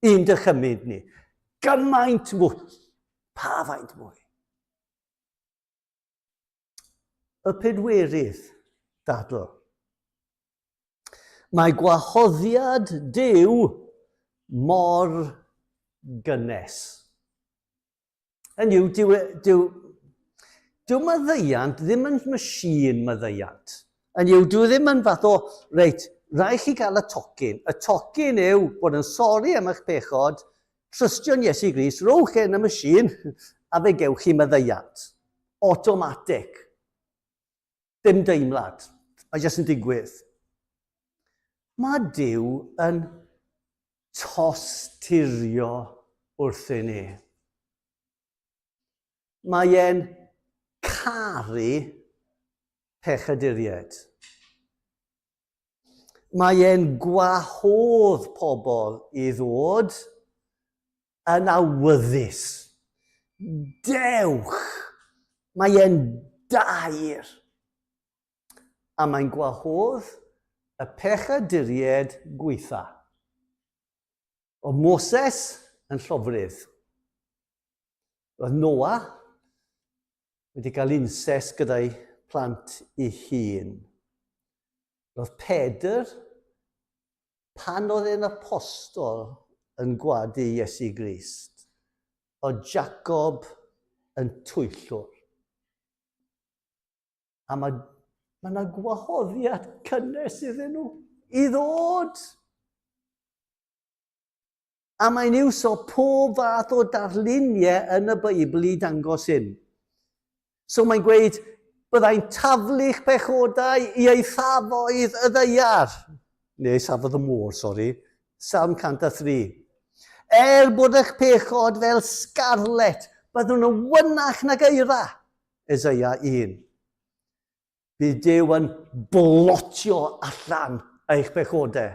i'n dychymyg ni. Gymaint mwy. Pa faint mwy? Y pedwerydd dadl. Mae gwahoddiad Duw mor gynnes. Hynny yw, dyw, e, dyw, dyw maddeuant ddim yn machine maddeuant. Hynny yw, dyw e ddim yn fath o, reit, rhaid chi gael y tocyn. Y tocyn yw bod yn sori am eich pechod, trystio'n Iesu Grist, rowch e yn y machine, a fe gewch chi maddeuant. Automatic. Dim deimlad. Mae jyst yn digwydd. Mae Duw yn tosturio wrthyn ni. Mae e'n caru pechaduriaid. Mae e'n gwahodd pobl i ddod yn awyddus. Dewch! Mae e'n dair. A mae'n gwahodd y pechaduriaid gweitha. Oedd Moses yn llofrudd. Roedd Noa wedi cael incest gyda'i plant ei hun. Roedd Pedr, pan oedd e'n apostol, yn gwadu Iesu Grist. Oedd Jacob yn twyllwr. A mae mae yna gwahoddiad cynnes iddyn nhw i ddod. A mae'n iwso pob fath o darluniau yn y Beibl i dangos hyn. So mae'n gweud, byddai'n taflu'ch pechodau i eithafoedd y ddeiar. Neu safodd y môr, sori. Salm 103. Er bod eich pechod fel scarlet, byddwn yn wynach nag eira. Eseia 1. Bydd Duw yn blotio allan eich pechodau.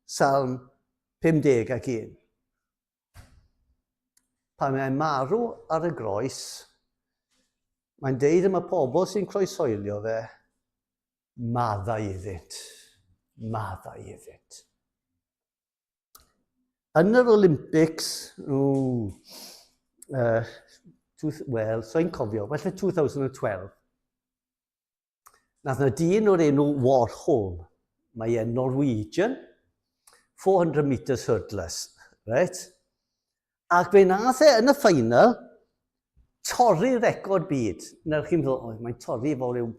Salm 51. Pan mae'n marw ar y groes, mae'n deud am y pobl sy'n croeshoelio fe, maddau iddynt, maddau iddynt. Yn yr Olympics, ww, uh, wel, so'n cofio, falle 2012, nath na dyn o'r enw Warholm, mae e'n Norwegian, 400 metres hurdlers, right? Ac fe nath e yn y final torri record byd. Nawr chi'n meddwl, oh, mae'n torri fo ryw,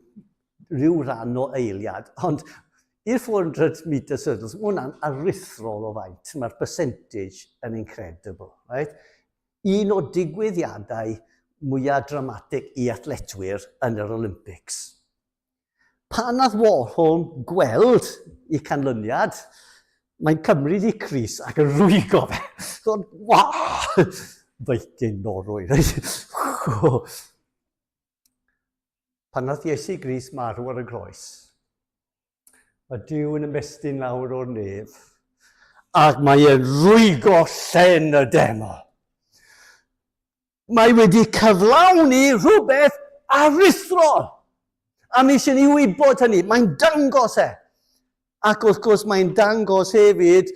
ryw ran o eiliad, ond i'r 400 metre hurdles, mae hwnna'n aruthrol o faint. Mae'r percentage yn incredible. Right? Un o digwyddiadau mwyaf dramatig i athletwyr yn yr Olympics. Pan nath Warholm gweld i canlyniad, mae'n cymryd i Chris ac yn rwygo fe. So, wah! Viking Norwy, reit? Pan nath Iesu Grist marw ar y groes, mae Duw yn ymestyn lawr o'r nef, ac mae e'n rwygo llen y deml. Mae wedi cyflawni rhywbeth aruthrol. A mi eisiau ni wybod hynny. Mae'n dangos e. Ac wrth gwrs mae'n dangos hefyd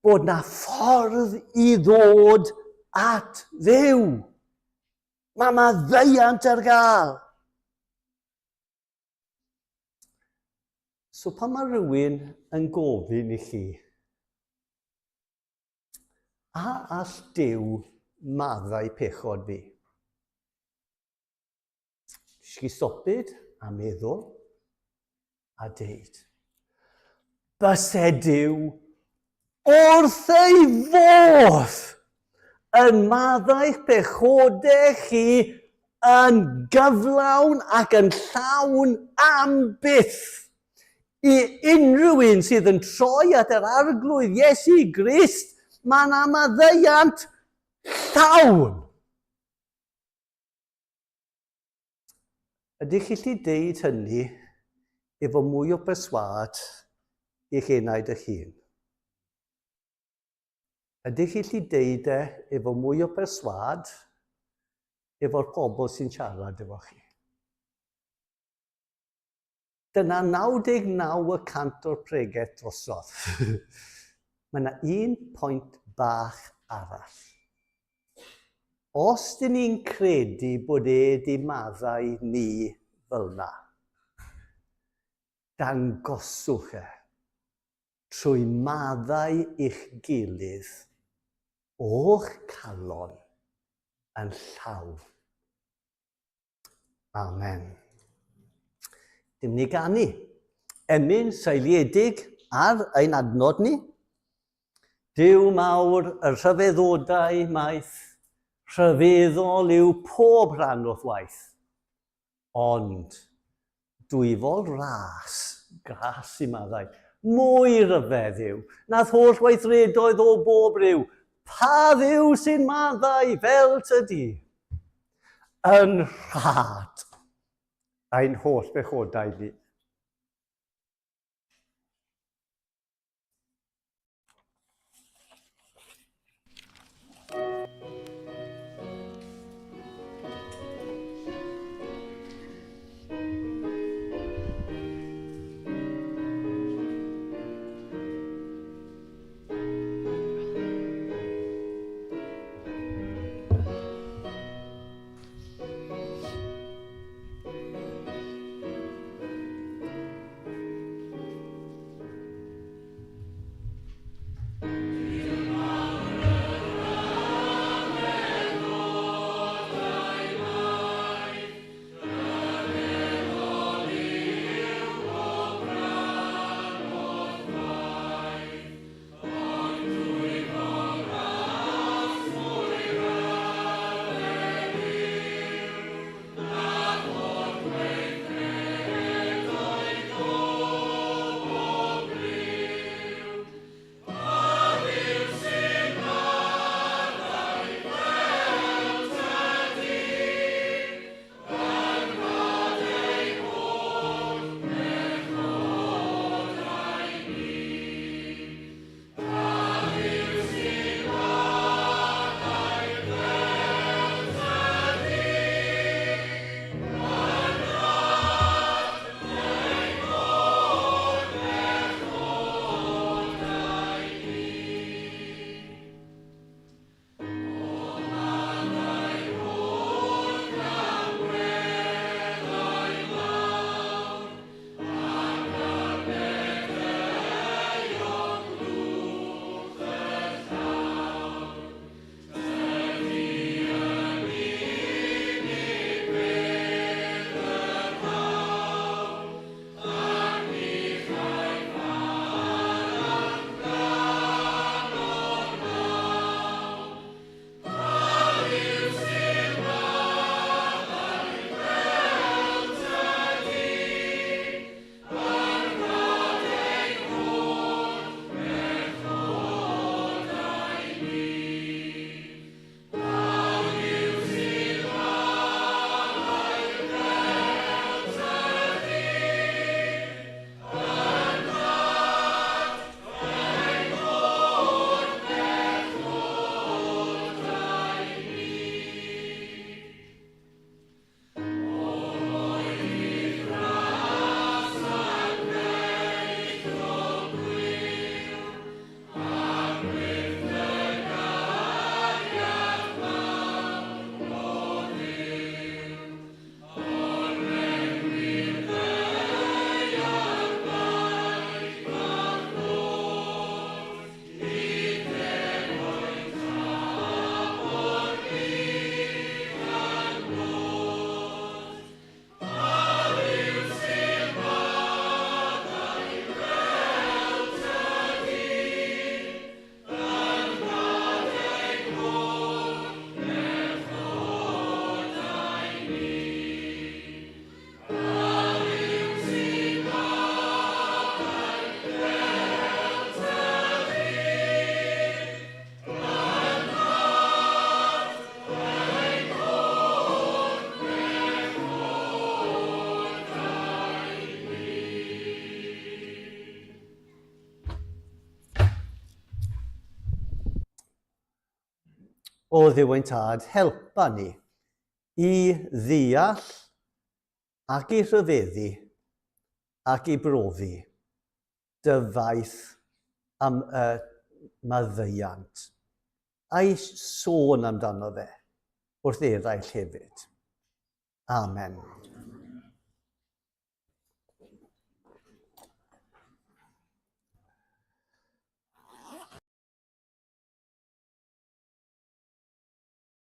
bod na ffordd i ddod at Dduw. Mae maddeuant ar gael. So pan mae rhywun yn gofyn i chi, A all Duw maddau pechod fi? Chi stopid a meddwl a deud. Byse Duw wrth ei fodd yn maddau'ch pechodau chi yn gyflawn ac yn llawn am byth. I unrhyw un sydd yn troi at yr Arglwydd Iesu Grist, mae yna maddeuant llawn. Ydych chi allu deud hynny efo mwy o berswâd i'ch enaid eich hun? Ydych chi allu deud e efo mwy o berswâd efo'r pobl sy'n siarad efo chi? Dyna 99 y cant o'r pregeth drosodd. Mae yna un pwynt bach arall. Os dyn ni'n credu bod e di maddau ni fel yna, dangoswch e trwy maddau i'ch gilydd. O'ch calon yn llawn. Amen. Dim ni ganu. Emyn seiliedig ar ein adnod ni. Duw mawr y rhyfeddodau maith, rhyfeddol yw pob rhan o'th waith. Ond, dwyfol ras, gras i maddau, mwy ryfedd yw, nath holl weithredoedd o bob rhyw, pa dduw sy'n maddau fel tydi? Yn rhad ein holl bechodau ni. O Dduw ein Tad, helpa ni i ddeall ac i rhyfeddu ac i brofi dy faith am y maddeuant, a'i sôn amdano fe wrth eraill hefyd. Amen.